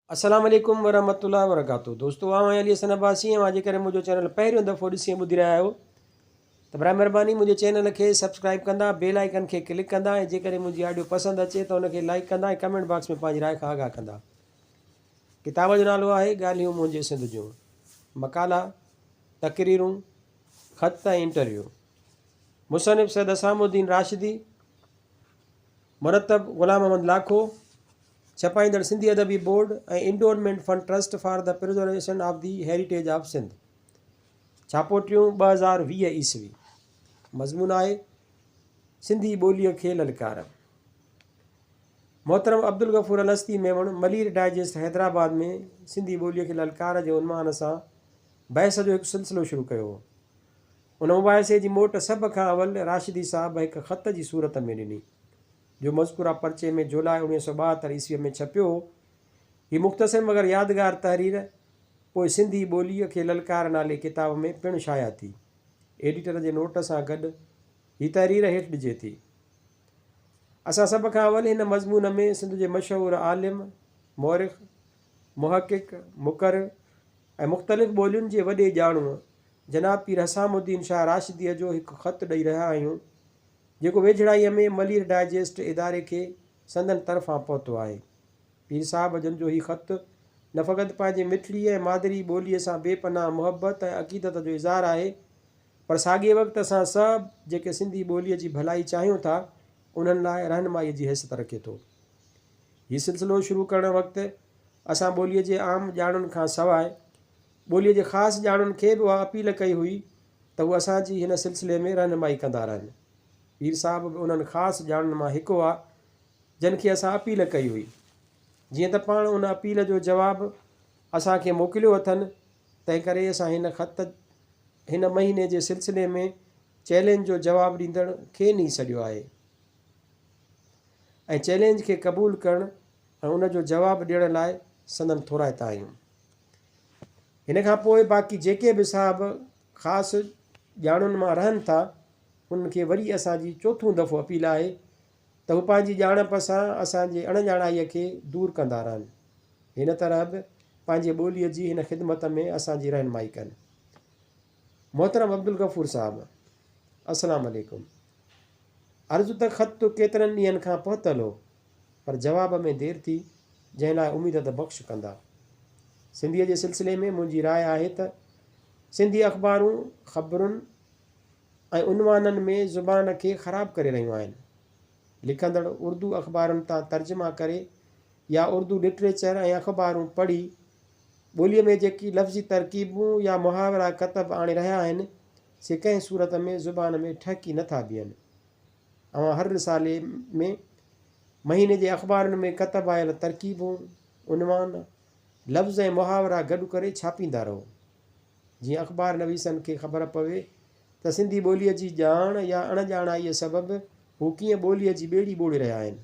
السلام عليڪم ورحمة الله وبرڪاته دوستو آئون آهيان علي حسن عباسي ۽ اوهان جيڪڏهن منهنجو چينل پهريون دفعو ڏسي ۽ ٻڌي رهيا آهيو ته برائي مهرباني منهنجي چينل کي سبسڪرائب ڪندا بيل آئيڪن کي ڪلڪ ڪندا ۽ جيڪڏهن منهنجي آڊيو پسند اچي ته ان کي لائيڪ ڪندا ۽ ڪمينٽ باڪس ۾ پنهنجي راء کان آگاهه ڪندا ڪتاب جو نالو آهي ڳالهيون منهنجي سنڌ جون مقالا تقريرون خط ۽ انٽرويو مصنف سيد اسام الدين راشدي مرتب غلام Muhammad Lakho, ڇپائيندڙ Sindhi Adabi board ۽ endowment fund trust for the preservation of the heritage of Sindh. ڇاپو ٽيون، 2020 عيسوي. مضمون آهي، سنڌي ٻوليء کي للڪار. محترم عبدالغفور الستي ميمڻ ملير ڊائجسٽ حيدرآباد ۾ سنڌي ٻوليء کي للڪار جي عنوان سان بحث جو هڪ سلسلو شروع ڪيو هو. ان مباحثي جي موٽ سڀ کان اول راشدي صاحب هڪ خط جي صورت ۾ ڏني، جو مذڪوره پرچي ۾ جولاء 1972 عيسويء ۾ ڇپيو هو. هي مختصر مگر يادگار تحرير پوء سنڌي ٻوليء کي للڪار نالي ڪتاب ۾ پڻ شايع ٿي. ايڊيٽر جي نوٽ سان گڏ هي تحرير هيٺ ڏجي ٿي. اسان سڀ کان اول هن مضمون ۾ سنڌ جي مشهور عالم، مؤرخ، محقق، مقرر ۽ مختلف ٻولين جي وڏي ڄاڻوء جناب پير حسام الدين شاهه راشديء جو هڪ خط ڏئي رهيا آهيون، جيڪو ويجهڙائيء ۾ ملير ڊائجسٽ اداري کي سندن طرفان پهتو آهي. پير صاحب جن جو هي خط نه فقط پنهنجي مٺڙي ۽ مادري ٻوليء سان بي پناهه محبت ۽ عقيدت جو اظهار آهي، پر ساڳئي وقت اسان سڀ جيڪي سنڌي ٻوليء جي ڀلائي چاهيون ٿا، انهن لاء رهنمائيء جي حيثيت رکي ٿو. هي سلسلو شروع ڪرڻ وقت اسان ٻوليء جي عام ڄاڻن کان سواء ٻوليء جي خاص ڄاڻن کي به اها اپيل ڪئي هئي ته هو اسان جي هن سلسلي ۾ رهنمائي ڪندا رهن. پير صاحب به انهن خاص ڄاڻن مان هڪ هئا، جن کي اسان اپيل ڪئي هئي. جيئن ته پاڻ ان اپيل جو جواب اسان کي موڪليو اٿن، تنهنڪري اسان هن خط هن مهيني جي سلسلي ۾ چئلينج جو جواب ڏيندڙ کين ئي سڏيو آهي ۽ چئلينج کي قبول ڪرڻ ۽ ان جو جواب ڏيڻ لاء سندن ٿورائتا آهيون. هن کان پوء باقي جيڪي به صاحب خاص ڄاڻن مان رهن ٿا، انهن کي وري اسان جي چوٿون دفعو اپيل آهي ته هو پنهنجي ڄاڻپ سان اسان جي اڻ ڄاڻائيء کي دور ڪندا رهن. هن طرح به پنهنجي ٻوليء جي هن خدمت ۾ اسان جي رهنمائي ڪن. محترم عبدالغفور صاحب، السلام عليڪم. عرض ته خط ڪيترن ڏينهن کان پهتل هو، پر جواب ۾ دير ٿي، جنهن لاء اميد ته بخش ڪندا. سنڌيء جي سلسلي ۾ منهنجي راء آهي ته سنڌي اخبارون خبرن ۽ عنوانن ۾ زبان کي خراب ڪري رهيون آهن. لکندڙ اردو اخبارن تان ترجما ڪري يا اردو لٽريچر ۽ اخبارون پڙهي ٻوليء ۾ جيڪي لفظي ترڪيبون يا محاورا ڪتب آڻي رهيا آهن، سي ڪنهن صورت ۾ زبان ۾ ٺهڪي نه ٿا بيهن. اوهان هر رسالي ۾ مهيني جي اخبارن ۾ ڪتب آيل ترڪيبون، عنوان، لفظ ۽ محاورا گڏ ڪري ڇاپيندا رهو. جيئن اخبار نويسن کي خبر پوي ته سنڌي ٻوليء جي ڄاڻ يا اڻ ڄاڻائيء سبب هو ڪيئن ٻوليء جي ٻيڙي ٻوڙي رهيا آهن.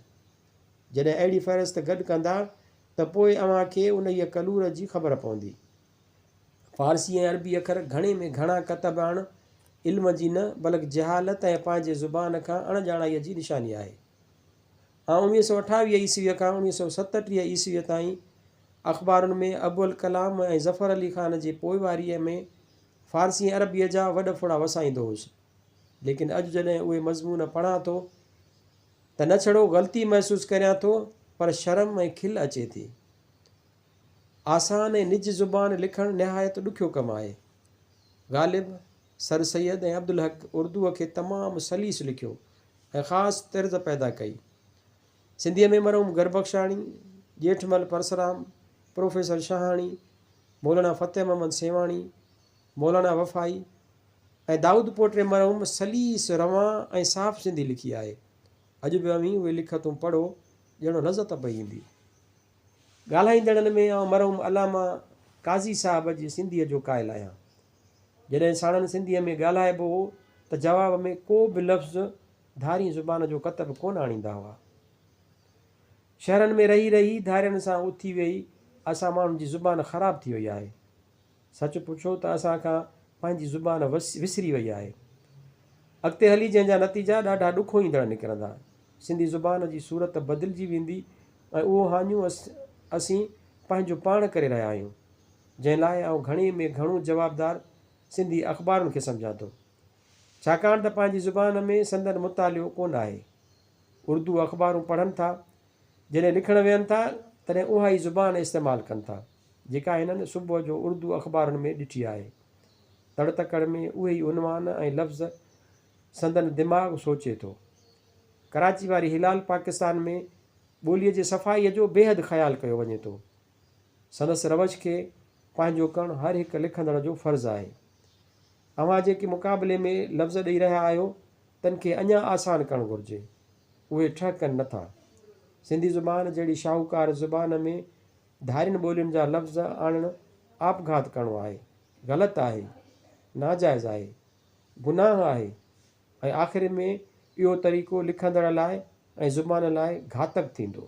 جڏهن اهڙي فهرست گڏ ڪندا ته پوء اوهان کي انهيء ڪلور جي خبر پوندي. فارسي ۽ عربي اکر گهڻي ۾ گهڻا ڪتب آڻ علم جي نه بلڪ جهالت ۽ پنهنجي زبان کان اڻ ڄاڻائيء جي نشاني آهي. آئون 1928 عيسويء کان 1937 عيسويء تائين اخبارن ۾ ابوالڪلام ۽ ظفر علي خان جي پوئواريء ۾ فارسي ۽ عربيء جا وڏ ڦڙا وسائيندو هوس. ليڪن اڄ جڏهن اهي مضمون پڙهان ٿو ته نه ڇڙو غلطي محسوس ڪريان ٿو پر شرم ۽ کل اچي ٿي. آسان ۽ نج زبان لکڻ نهايت ڏکيو ڪم آهي. غالب، سر سيد ۽ عبدالحق اردوء کي تمام سليس لکيو ۽ خاص طرز پيدا ڪئي. سنڌيء ۾ مرحوم گربخشاڻي، ڄيٺمل پرسرام، پروفيسر شاهاڻي، مولانا فتح محمد سيوهاڻي، مولانا وفائي ۽ دائود پوٽي مرحوم سليس، روان ۽ صاف سنڌي لکي آهي. اڄ به اوهين اهي لکتون پڙهو، ڄڻ لذت پئي ايندي. ڳالهائيندڙن ۾ آئون مرحوم علامه قاضي صاحب جي سنڌيء جو قائل آهيان. جڏهن ساڻن سنڌيء ۾ ڳالهائبو هو ته جواب ۾ ڪو به لفظ ڌارين زبان جو ڪتب ڪونه آڻيندا هئا. شهرن ۾ رهي رهي ڌارين سان اٿي ويهي اسان ماڻهن جي زبان خراب ٿي وئي آهي. سچ پڇو ته اسان کان پنهنجي زبان وسري وئي آهي. اڳتي هلي جنهن جا نتيجا ڏاڍا ڏکوئيندڙ نڪرندا. سنڌي زبان جي صورت بدلجي ويندي ۽ اهو هاڃون اسين پنهنجو پاڻ ڪري رهيا آهيون، جنهن لاء آئون گهڻي ۾ گهڻو جوابدار سنڌي اخبارن کي سمجهان ٿو. ڇاڪاڻ ته پنهنجي زبان ۾ سندن مطالعو ڪونه آهي. اردو اخبارون پڙهن ٿا، جڏهن لکڻ ويهن ٿا، تڏهن اها ئي زبان استعمال ڪن ٿا، جيڪا هنن صبح جو اردو اخبارن ۾ ڏٺي آهي. تڙ تڪڙ ۾ اهي ئي عنوان ۽ لفظ سندن دماغ سوچي ٿو. ڪراچي واري هلال پاڪستان ۾ ٻوليء جي صفائيء جو بيحد خيال ڪيو وڃي ٿو. سندس روش کي پنهنجو ڪرڻ هر هڪ لکندڙ جو فرض آهي. اوهان جيڪي مقابلي ۾ لفظ ڏئي رهيا آهيو، تن کي اڃا آسان ڪرڻ گهرجي. اهي ٺهڪن نه ٿا. سنڌي زبان جهڙي شاهوڪار زبان ۾ ڌارين ٻولين جا لفظ آڻڻ آپگهات ڪرڻو آهي، غلط آهي، ناجائز آهي، گناهه آهي ۽ آخر ۾ اهو طريقو لکندڙ لاء ۽ زبان لاء گهاتڪ ٿيندو.